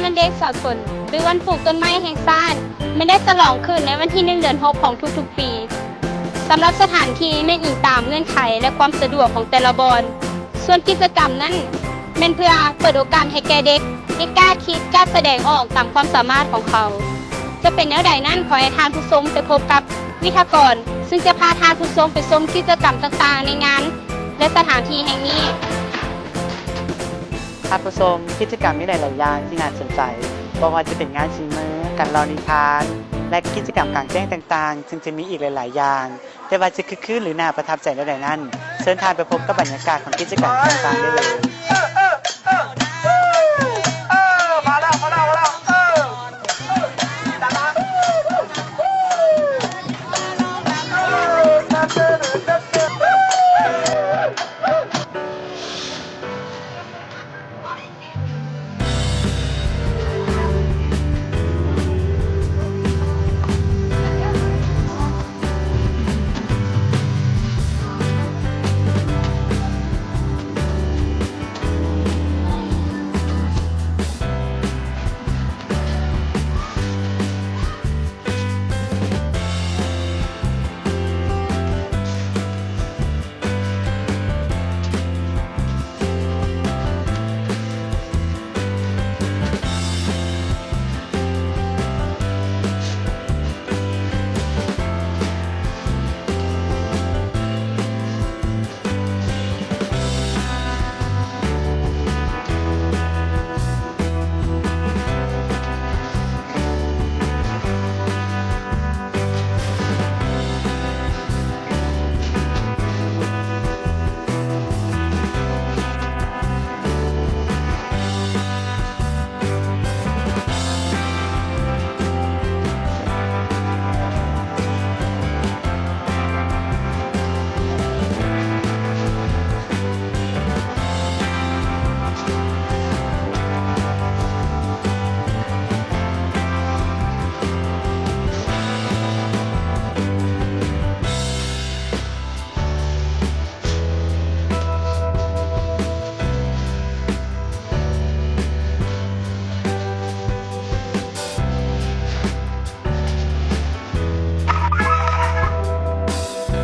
ວັນເດັກສາກົນ ຫຼື ວັນປູກຕົ້ນໄມ້ແຫ່ງຊາດ ແມ່ນໄດ້ສະຫຼອງຂຶ້ນໃນວັນທີໜຶ່ງ ເດືອນຫົກ ຂອງທຸກໆປີ. ສຳລັບສະຖານທີ່ແມ່ນອີງຕາມເງື່ອນໄຂ ແລະ ຄວາມສະດວກຂອງແຕ່ລະບ່ອນ. ສ່ວນກິດຈະກຳນັ້ນ ແມ່ນເພື່ອເປີດໂອກາດໃຫ້ແກ່ເດັກ ໃຫ້ກ້າຄິດ, ກ້າສະແດງອອກຕາມຄວາມສາມາດຂອງເຂົາ. ຈະເປັນແນວໃດນັ້ນ, ຂໍໃຫ້ທ່ານຜູ້ຊົມໄປພົບກັບວິທະກອນ ຊຶ່ງຈະພາທ່ານຜູ້ຊົມໄປຊົມກິດຈະກຳຕ່າງໆໃນງານ ແລະ ສະຖານທີ່ແຫ່ງນີ້. ທ່ານຜູ້ຊົມ, ກິດຈະກຳມີຫຼາຍໆຢ່າງທີ່ໜ້າສົນໃຈ, ບໍ່ວ່າຈະເປັນງານສີມື, ການເລົ່ານິທານ ແລະ ກິດຈະກຳກາງແຈ້ງຕ່າງໆ ຊຶ່ງຈະມີອີກຫຼາຍໆຢ່າງ. ແຕ່ວ່າຈະຄຶກຄື້ນ ຫຼື ໜ້າປະທັບໃຈແນວໃດນັ້ນ, ເຊີນທ່ານໄປພົບກັບບັນຍາກາດຂອງກິດຈະກຳຕ່າງໆໄດ້ເລີຍ.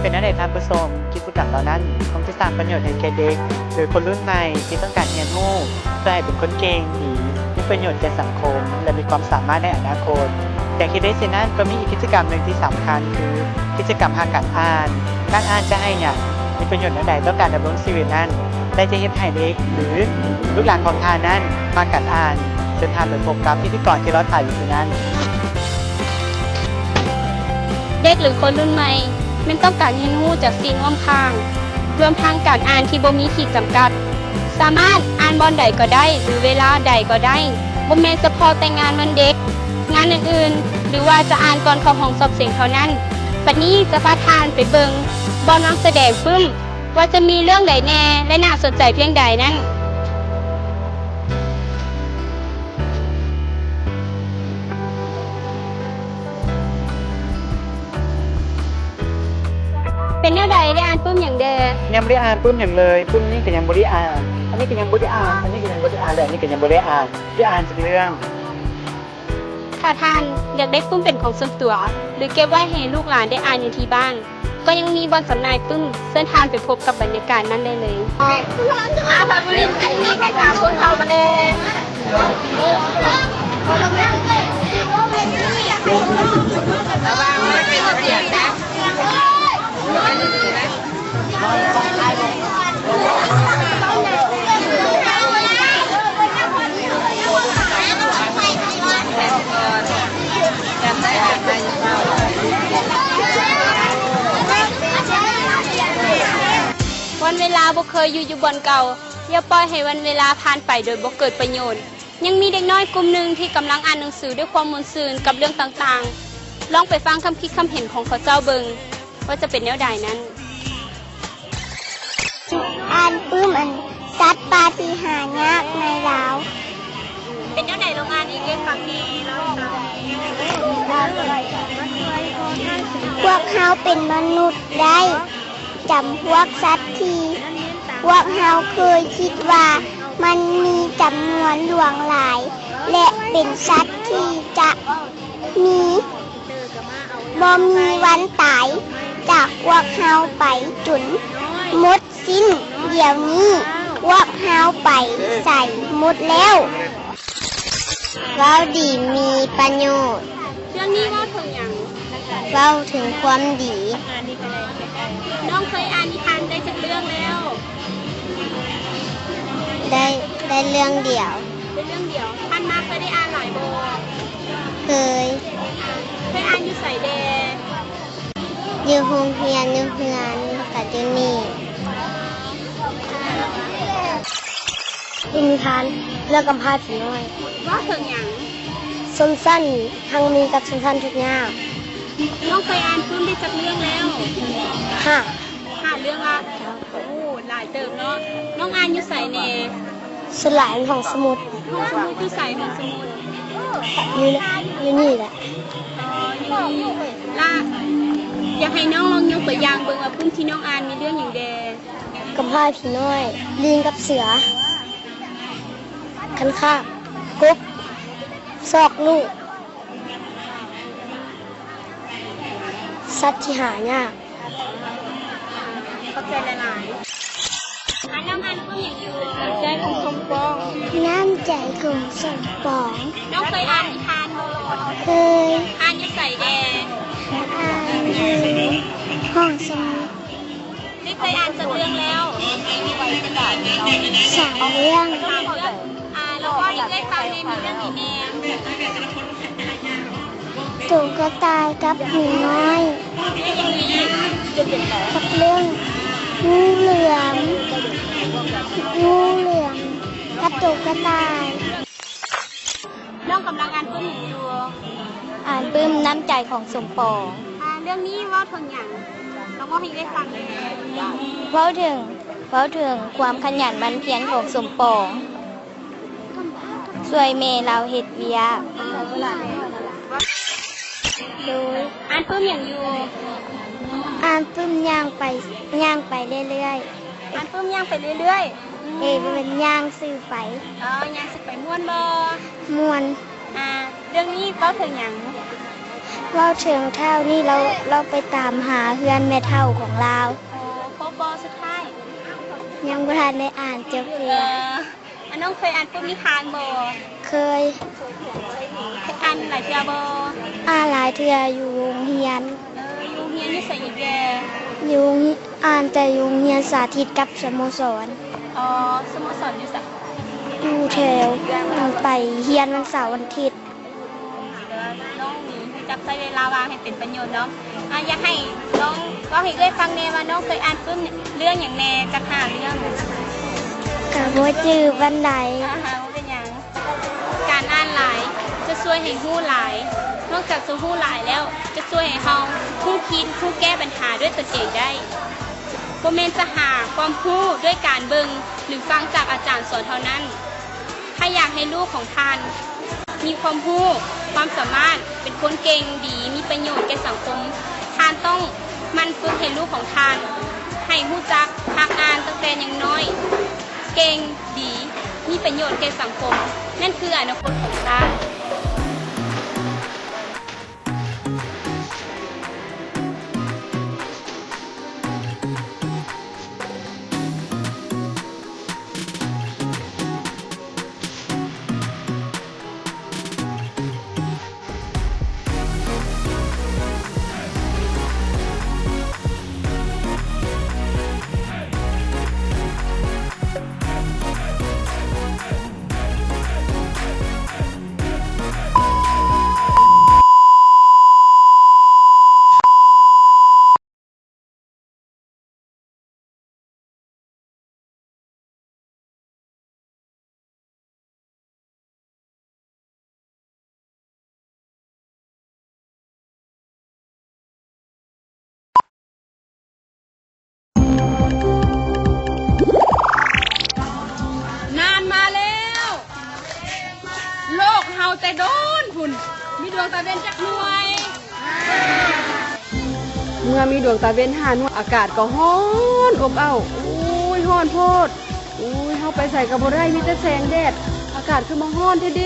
ເປັນແນວໃດທ່ານຜູ້ຊົມ? ກິດຈະກຳເຫຼົ່ານັ້ນຄົງຈະສ້າງປະໂຫຍດໃຫ້ແກ່ເດັກ ຫຼື ຄົນລຸ້ນໃໝ່ທີ່ຕ້ອງການຮຽນຮູ້ ເພື່ອໃຫ້ເປັນຄົນເກັ່ງດີ ມີປະໂຫຍດແກ່ສັງຄົມ ແລະ ມີຄວາມສາມາດໃນອະນາຄົດ. ແຕ່ເຮັດໄດ້ເຊັ່ນນັ້ນ ກໍມີອີກກິດຈະກຳໜຶ່ງທີ່ສຳຄັນ ຄື ກິດຈະກຳຮັກການອ່ານ. ການອ່ານຈະໃຫ້ຫຍັງ? ມີປະໂຫຍດແນວໃດຕໍ່ການດຳລົງຊີວິດນັ້ນ? ແລະ ຈະເຮັດໃຫ້ເດັກ ຫຼື ລູກຫຼານຂອງທ່ານນັ້ນມັກການອ່ານ. ເຊີນທ່ານໄປພົບກັບພິທີກອນທີ່ລໍຖ້າຢູ່ທີ່ນັ້ນ. ເດັກ ຫຼື ຄົນລຸ້ນໃໝ່ ແມ່ນຕ້ອງການຮຽນຮູ້ຈາກສິ່ງຮອບຂ້າງ, ລວມທັງການອ່ານທີ່ບໍ່ມີຂີດຈຳກັດ, ສາມາດອ່ານບ່ອນໃດກໍໄດ້ ຫຼື ເວລາໃດກໍໄດ້, ບໍ່ແມ່ນສະເພາະແຕ່ງານວັນເດັກ, ງານອື່ນໆ ຫຼືວ່າຈະອ່ານກ່ອນເຂົ້າຫ້ອງສອບເສັງເທົ່ານັ້ນ. ບັດນີ້ຈະພາທ່ານໄປເບິ່ງບ່ອນວາງສະແດງປຶ້ມ ວ່າຈະມີເລື່ອງໃດແດ່ ແລະ ໜ້າສົນໃຈພຽງໃດນັ້ນ. ເປັນແນວໃດ? ໄດ້ອ່ານປຶ້ມຫຍັງແດ່? ຍັງບໍ່ໄດ້ອ່ານປຶ້ມຫຍັງເລີຍ. ປຶ້ມນີ້ກໍຍັງບໍ່ໄດ້ອ່ານ, ອັນນີ້ກໍຍັງບໍ່ໄດ້ອ່ານ, ອັນນີ້ກໍຍັງບໍ່ໄດ້ອ່ານ ແລະ ອັນນີ້ກໍຍັງບໍ່ໄດ້ອ່ານ. ໄດ້ອ່ານຈັກເລື່ອງ. ຖ້າທ່ານຢາກໄດ້ປຶ້ມເປັນຂອງສ່ວນຕົວ ຫຼື ເກັບໄວ້ໃຫ້ລູກຫຼານໄດ້ອ່ານຢູ່ທີ່ບ້ານ, ກໍຍັງມີບ່ອນຈຳໜ່າຍປຶ້ມ, ເຊີນທ່ານໄປພົບກັບບັນຍາກາດນັ້ນໄດ້ເລີຍ. ວັນເວລາບໍ່ເຄີຍຢູ່ຢູ່ບ່ອນເກົ່າ, ຢ່າປ່ອຍໃຫ້ວັນເວລາຜ່ານໄປໂດຍບໍ່ເກີດປະໂຫຍດ. ຍັງມີເດັກນ້ອຍກຸ່ມໜຶ່ງທີ່ກຳລັງອ່ານໜັງສືດ້ວຍຄວາມມ່ວນຊື່ນກັບເລື່ອງຕ່າງໆ. ລອງໄປຟັງຄຳຄິດຄຳເຫັນຂອງເຂົາເຈົ້າເບິ່ງ ວ່າຈະເປັນແນວໃດນັ້ນ. ອ່ານປຶ້ມອັນສັດປ່າທີ່ຫາຍາກໃນລາວ. ເປັນແນວໃດລອງອ່ານອີກເທື່ອຟັງແດ່? ພວກເຮົາເປັນມະນຸດໄດ້ ຈຳພວກສັດທີ່ພວກເຮົາເຄີຍຄິດວ່າມັນມີຈຳນວນຫຼວງຫຼາຍ ແລະ ເປັນສັດທີ່ຈະມີ ບໍ່ມີວັນຕາຍຈາກພວກເຮົາໄປຈົນໝົດສິ້ນ. ດຽວນີ້ພວກເຮົາໄປໃສໝົດແລ້ວ? ເວົ້າດີມີປະໂຫຍດ. ເລື່ອງນີ້ເວົ້າເຖິງຫຍັງ? ເວົ້າເຖິງຄວາມດີ. ນ້ອງເຄີຍອ່ານນິທານໄດ້ຈັກເລື່ອງແລ້ວ? ໄດ້ ໄດ້ເລື່ອງດຽວ. ໄດ້ເລື່ອງດຽວ. ຜ່ານມາເຄີຍໄດ້ອ່ານຫຼາຍບໍ່? ເຄີຍ. ເຄີຍອ່ານຢູ່ໃສແດ່? ຢູ່ໂຮງຮຽນ, ຢູ່ເຮືອນ, ແລ້ວກໍຢູ່ນີ້. ນິທານເລື່ອງກຳພ້າຜີນ້ອຍ. ເວົ້າເຖິງຫຍັງ? ຊົນຊັ້ນຮັ່ງມີກັບຊົນຊັ້ນທຸກຍາກ. ນ້ອງເຄີຍອ່ານປຶ້ມໄດ້ຈັກເລື່ອງແລ້ວ? ຫ້າ. ຫ້າເລື່ອງລະ? ໂອ້ ຫຼາຍເຕີບເນາະ. ນ້ອງອ່ານຢູ່ໃສແດ່? ສ່ວນຫຼາຍຫ້ອງສະໝຸດ. ຫ້ອງສະໝຸດຢູ່ໃສ? ຫ້ອງສະໝຸດ ຢູ່ ຢູ່ນີ້ແຫຼະ. ອໍ ຢູ່ນີ້. ລະ ຢາກໃຫ້ນ້ອງລອງຍົກຕົວຢ່າງເບິ່ງວ່າປຶ້ມທີ່ນ້ອງອ່ານມີເລື່ອງຫຍັງແດ່? ກຳພ້າຜີນ້ອຍ, ລີງກັບເສືອ, ຄັນຄາບ, ກົບ, ຊອກລູກ, ສັດທີ່ຫາຍາກ. ຂອບໃຈຫຼາຍໆ. ອັນ ນ້ອງອ່ານປຶ້ມຫຍັງຢູ່? ນ້ຳໃຈຂອງສົມປອງ. ນ້ຳໃຈຂອງສົມປອງ. ນ້ອງເຄີຍອ່ານນິທານບໍ່? ເຄີຍ. ອ່ານຢູ່ໃສແດ່? ອ່ານຢູ່ຫ້ອງສະໝຸດ. ໄດ້ເຄີຍອ່ານຈັກເລື່ອງແລ້ວ? ສາມເລື່ອງ. ສາມເລື່ອງ. ອ່າ ລອງເວົ້າໃຫ້ເອື້ອຍຟັງແດ່ ມີເລື່ອງໃດແດ່? ຕຸກກະຕ່າຍກັບໜູນ້ອຍ. ກັບເລື່ອງງູເຫຼືອມ. ງູເຫຼືອມກັບຕຸກກະຕ່າຍ. ນ້ອງກຳລັງອ່ານປຶ້ມຫຍັງຢູ່? ອ່ານປຶ້ມນ້ຳໃຈຂອງສົມປອງ. ອ່າ ເລື່ອງນີ້ເວົ້າເຖິງຫຍັງ? ລອງເວົ້າໃຫ້ເອື້ອຍຟັງແດ່. ເວົ້າເຖິງ ເວົ້າເຖິງຄວາມຂະຫຍັນໝັ່ນພຽນຂອງສົມປອງ ຊ່ວຍແມ່ລາວເຮັດວຽກ. ໂດຍ. ອ່ານປຶ້ມຫຍັງຢູ່? ອ່ານປຶ້ມຍ່າງໄປ ຍ່າງໄປເລື້ອຍໆ. ອ່ານປຶ້ມຍ່າງໄປເລື້ອຍໆ. ເອີ ບໍ່ແມ່ນຍ່າງຊື່ໄປ. ອໍ ຍ່າງຊື່ໄປ. ມ່ວນບໍ່? ມ່ວນ. ອ່າ ເລື່ອງນີ້ເວົ້າເຖິງຫຍັງ? ເວົ້າເຖິງທ້າວນີ້ ລາວ ລາວໄປຕາມຫາເຮືອນແມ່ເຖົ້າຂອງລາວ. ອໍ ຄົບບໍ່ສຸດທ້າຍ? ຍັງບໍ່ທັນໄດ້ອ່ານຈັກເທື່ອ. ເອີ ອັນ ນ້ອງເຄີຍອ່ານປຶ້ມນິທານບໍ່? ເຄີຍ. ເຄີຍອ່ານຫຼາຍເທື່ອບໍ່? ອ່ານຫຼາຍເທື່ອຢູ່ໂຮງຮຽນ. ເອີ ຢູ່ໂຮງຮຽນຢູ່ໃສອີກແດ່? ຢູ່ ອ່ານແຕ່ຢູ່ໂຮງຮຽນສາທິດກັບສະໂມສອນ. ອໍ ສະໂມສອນຢູ່ໃສ? ຢູ່ແຖວ ໄປຮຽນວັນເສົາວັນອາທິດ. ແຕ່ວ່ານ້ອງນີ້ຮູ້ຈັກໃຊ້ເວລາວ່າງໃຫ້ເປັນປະໂຫຍດເນາະ. ອ່າ ຢາກໃຫ້ນ້ອງເວົ້າໃຫ້ເອື້ອຍຟັງແດ່ວ່າ ນ້ອງເຄີຍອ່ານປຶ້ມເລື່ອງຫຍັງແດ່ ຈັກຫ້າເລື່ອງ? ກະບໍ່ຈື່ປານໃດ. ອ່າ ບໍ່ເປັນຫຍັງ. ການອ່ານຫຼາຍຈະຊ່ວຍໃຫ້ຮູ້ຫຼາຍ. ນອກຈາກຈະຮູ້ຫຼາຍແລ້ວ ຈະຊ່ວຍໃຫ້ເຮົາຮູ້ຄິດ, ຮູ້ແກ້ບັນຫາດ້ວຍຕົນເອງໄດ້. ບໍ່ແມ່ນຈະຫາຄວາມຮູ້ດ້ວຍການເບິ່ງ ຫຼື ຟັງຈາກອາຈານສອນເທົ່ານັ້ນ. ຖ້າຢາກໃຫ້ລູກຂອງທ່ານມີຄວາມຮູ້, ຄວາມສາມາດ, ເປັນຄົນເກັ່ງ, ດີ, ມີປະໂຫຍດແກ່ສັງຄົມ, ທ່ານຕ້ອງໝັ່ນຝຶກໃຫ້ລູກຂອງທ່ານ ໃຫ້ຮູ້ຈັກຮັກອ່ານຕັ້ງແຕ່ຍັງນ້ອຍ, ເກັ່ງ, ດີ, ມີປະໂຫຍດແກ່ສັງຄົມ, ນັ້ນຄືອະນາຄົດຂອງຊາດ. ນານມາແລ້ວ ໂລກເຮົາແຕ່ດົນພຸ້ນ ມີດວງຕາເວັນຈັກໜ່ວຍ. ເມື່ອມີດວງຕາເວັນຫ້າໜ່ວຍ ອາກາດກໍຮ້ອນອົບເອົ້າ. ໂອ້ຍ ຮ້ອນໂພດ. ໂອ້ຍ ເຮົາໄປໃສກໍບໍ່ໄດ້ ມີແຕ່ແສງແດດ. ອາກາດຄືມາຮ້ອນແທ້ເດ.